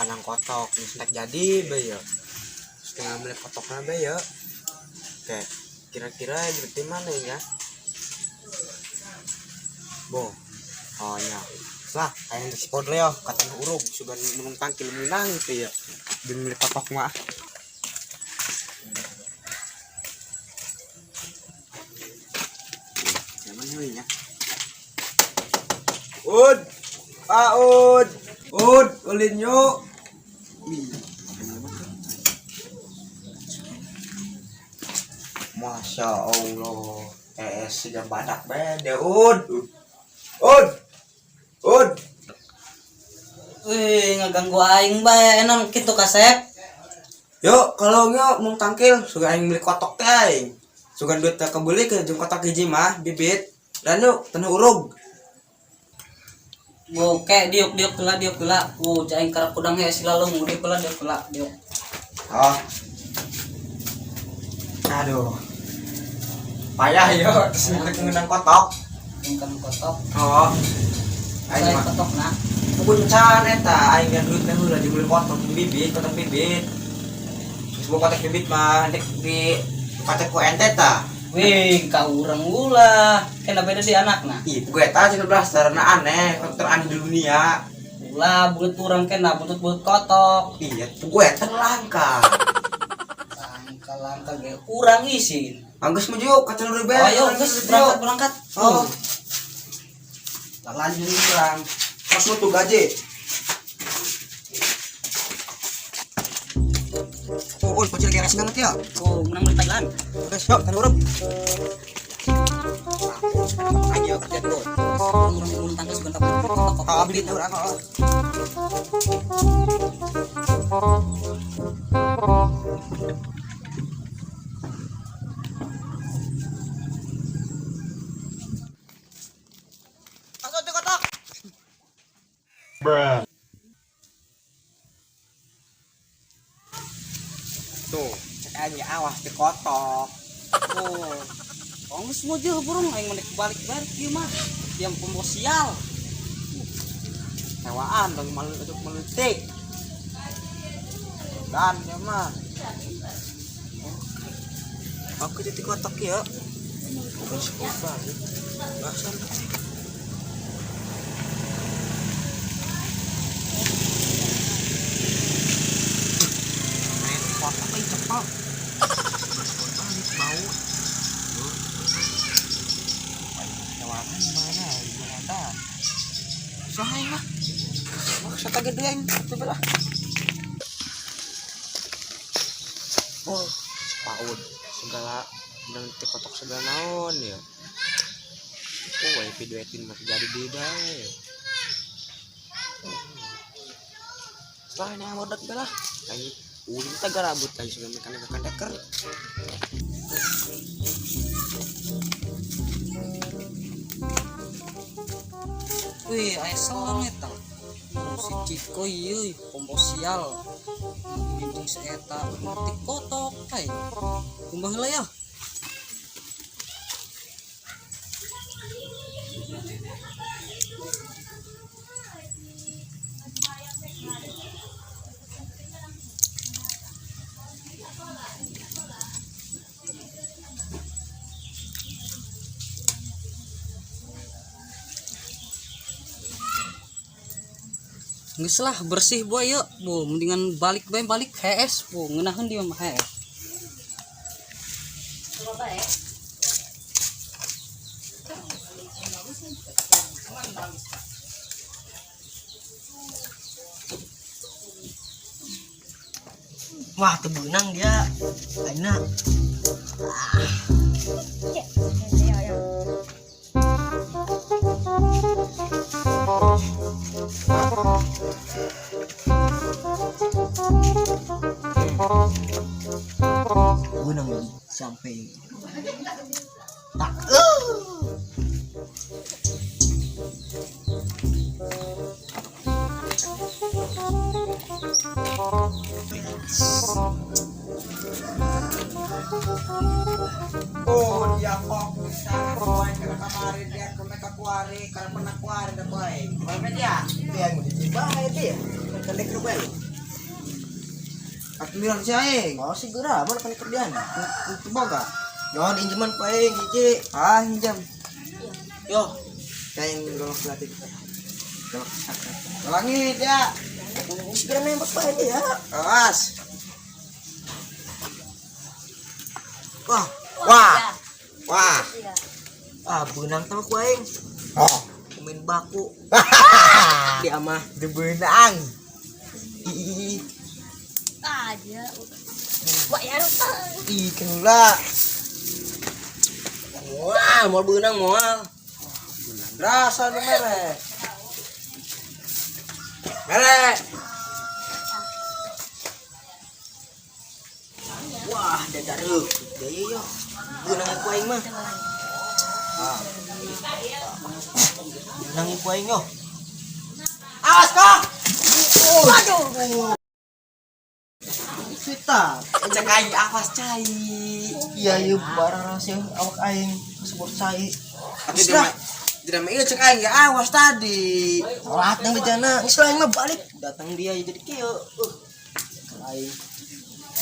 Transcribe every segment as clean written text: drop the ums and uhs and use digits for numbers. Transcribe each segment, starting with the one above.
Kanang kotok geus tek jadi bae ya. Setengah beli kotokna bae ya. Oke, kira-kira di mana ya? Bo. Oh nya. Lah, aing geus podle yo, kata nu urug sugan menung tangkil minang gitu ya. Jeung beli kotok mah. Zaman heula nya. Ud. Pak Ud. Ud, ulin yuk. Masya Allah. Sejam badak beda, Ud. Ud. Ud. Wih, ngeganggu aing bae enon kitu kasep. Yuk, kalau yuk mau tangkil, suka aing beli kotok teh aing. Sugan duit teh kebeli ke jeung kotok hiji mah bibit. Dan yuk, tanah urug. Oke, diuk diuk heula diuk heula. Wo, aing karep kudang hese silalung, diuk heula diuk heula diuk. Oh. Aduh. Payah yo, terus ngenang kotok. Aing kan kotok. Oh. Aing Aing mah kotok nah. Puncan eta aing kan duit teh heula jeung beli kotok jeung bibit, kotok bibit. Geus bawa kotok bibit mah dek di kotok ku ente ta. Wih, ka urang ulah. Kena beda di anakna. Ih, gue eta cenah blaster na aneh, kotok teraneh di dunia. Ulah bulut urang kena buntut-buntut kotok. Iya, gue eta langka. Langka-langka ge urang isin. Anggus menuju ka cenah Oh, ayo geus berangkat berangkat. Oh. Lah lanjut urang. Pas lu tuh gaji. Oh, oh, pocil geres banget ya. Oh, menang beli Thailand. Oke, yuk, taruh urut. Ayo kerja dulu. Urang urang tangkis bukan kotok. Ah, beli tuh orang. Oh. Masuk di kotak. Bruh. Tuh, cek aja awas di kotok. Oh. Oh, geus mojo burung aing mendek balik-balik ieu mah. Yang pembosial. Sewaan dong malu untuk meletik. Dan ya mah. Aku jadi kotak ya. Bukan scuba ya. Bahasan. Main kotak ini cepat. Balik bau. Sewaan mana? Gimana? Susah mah. Maksa tak gede aing. Coba lah. Oh, paud segala bilang teh kotok segala naon ya. Oh, ai duetin masih jadi beda ya. Setelah ini amodak lah. Aing ulin teh garabut aing segala mekanik deker. Wih, aya selang eta. Si Ciko ieu pembosial. Bingung si eta ngerti kotok ai. Kumbah heula ya. Geus lah bersih boy yuk. Bu, mendingan balik bae balik HS bu, ngeunaheun dia mah HS. Wah, teu beunang dia. Ayeuna. Beunang sampai tak. Oh, dia kok bisa main ke kamari dia ke mereka kuari, karena pernah kuari dah boy. Boleh dia? Dia yang udah bae dia. Kan dek bae. Atuh si aing. Oh segera mana kan kerjaan. Itu boga. Yo diinjeman ku aing hiji. Ah, hinjam. Yo, Kayak golok pelatih. Golok sakit. Langit ya. Segera nembak bae ya. Awas. Wah, wah. Wah. Ah, beunang tah ku aing. Oh, Pemain baku. Dia mah. Dibeunang. Ih, Ah, dia. Wah, ya rupa. ih, kenula. Wah, mau beunang moal. Rasa nu mere. Mere. Wah, dadareuh. Deui yo. Beunang ku aing mah. Ah. Beunang ku aing yo. Awas kok. Waduh. Kita Cek aing awas cai. iya ieu barang rahasia awak aing kasebut cai. Tapi tidak mah ieu cek aing ya awas tadi. Telat nang bejana, geus lah aing mah balik. Datang dia jadi kieu. Aing.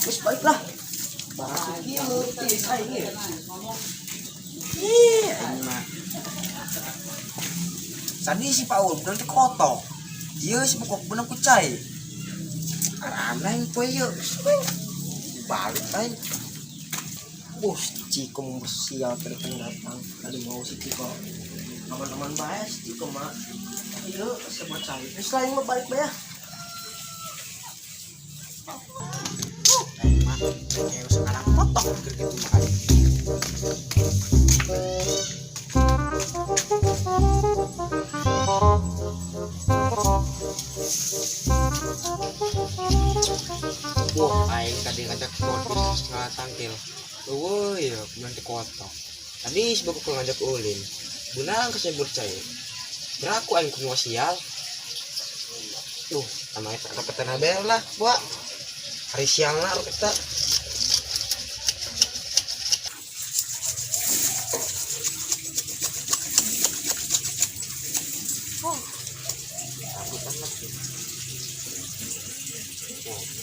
Geus balik lah. Barang kieu tiis aing ieu. Ih, aing mah. Tadi si Paul beunang teh kotok. Ieu si pokok beunang ku cai. Aneh poe ieu. Balik aing. Bos, Ciko mau bersial datang datang. Tadi mau si Ciko aman-aman bae si Ciko mah. Ieu kasebut cai. Geus lah aing mah balik bae. Aing mah kayak sekarang kotok gitu mah aing. Wah, aing tadi ngajak podcast setengah tangkil. Eueuh ya, beunang teh kotok. Tadi si bokok ngajak ulin. Beunang kasebut cai. Beraku aing kumaha sial. Duh, sama eta ketena bel lah, buat. Hari siang lah kita.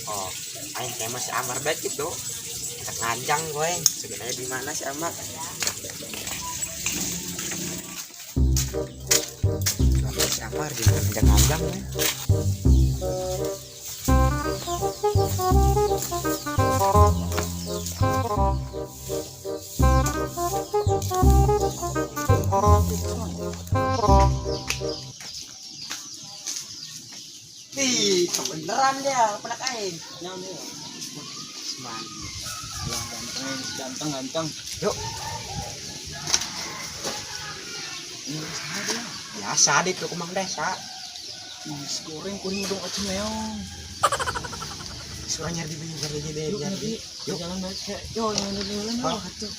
Oh, aing kayak masih Amar baik gitu. Kita nganjang gue. Sebenarnya di mana si Amar? Si Amar di mana nganjang-nganjang gue. Ih, kebeneran dia penak aing. Nyaon ya. Semani. Alah ganteng, ganteng, ganteng. Yuk. Ini saha dia? Biasa di ke Kumang Desa. Nasi goreng kuring dong aja meong. Suruh nyari di nyari di Yuk, nyari. nyari. Yuk. Jalan balik kayak yo yang ada jalan yo. Oh, atuh.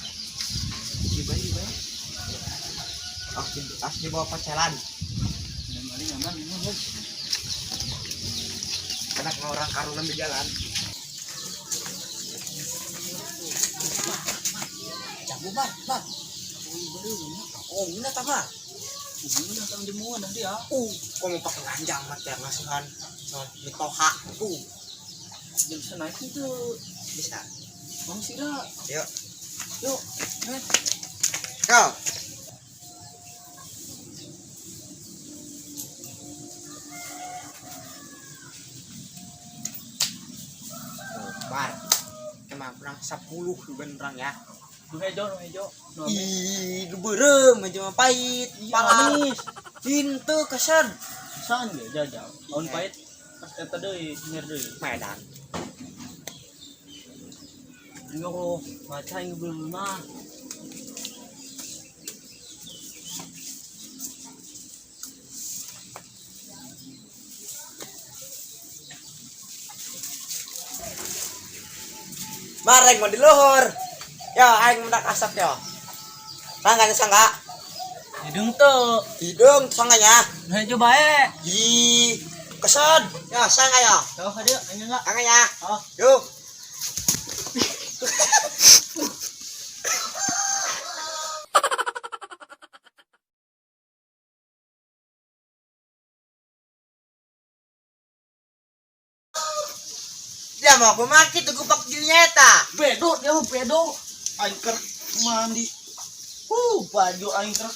Di bae, di bae. As di bawah pacaran. Nyaman, nyaman, nyaman. Karena orang karunan di jalan. Jamu bar, bar. Oh, ini apa? Ini datang jemuan nanti ya. Kok mau pakai ranjang mah teh ngasuhan soal mitoha. Jam bisa naik itu. Bisa. Bang Sira. Yuk. Yuk, net. Go. Bar. Emang kurang 10 benerang ya. Nu hejo, nu hejo. Nu amis. Ih, beureum aja mah pahit. Iya, Pala. amis. Hinteu kesan. San ge jajal. Aun Iya. pahit pas eta deui, nyer deui. Medan. Ini kok baca yang belum mah. Mareng mau di luhur. Ya, aing mendak asap ya. Sangka sangka. Hidung tuh. Hidung sangganya. Nu hejo bae. Ih, kesan. Ya, sangka ya. Tuh, hadieu anya enggak? Sangka ya. Oh. Yuk. Dia mau aku maki tuh gupak dirinya eta. Bedo dia mah bedo. Aing keur mandi. Baju aing keur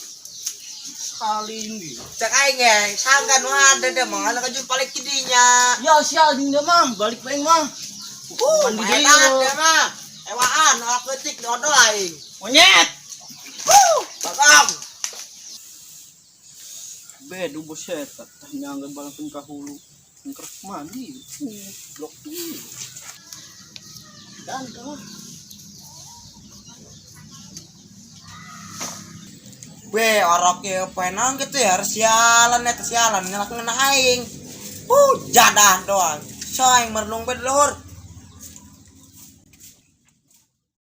salin di. Cek aing ge, sangka nu ada dia mah anak kajun paling kidinya. Ya sial jeung dia mah, balik bae mah. Mandi deui. Maetan dia mah. Ewaan, awak leutik diodo aing. Monyet. Bagong. Bedo bos eta tah nyangga balangkeun ka hulu. Keur mandi. Blok deui. Dan kalah. Be, orok ye penang gitu ya, sialan eta sialan nyelak ngena aing. Jadah doang. So aing merenung be luhur.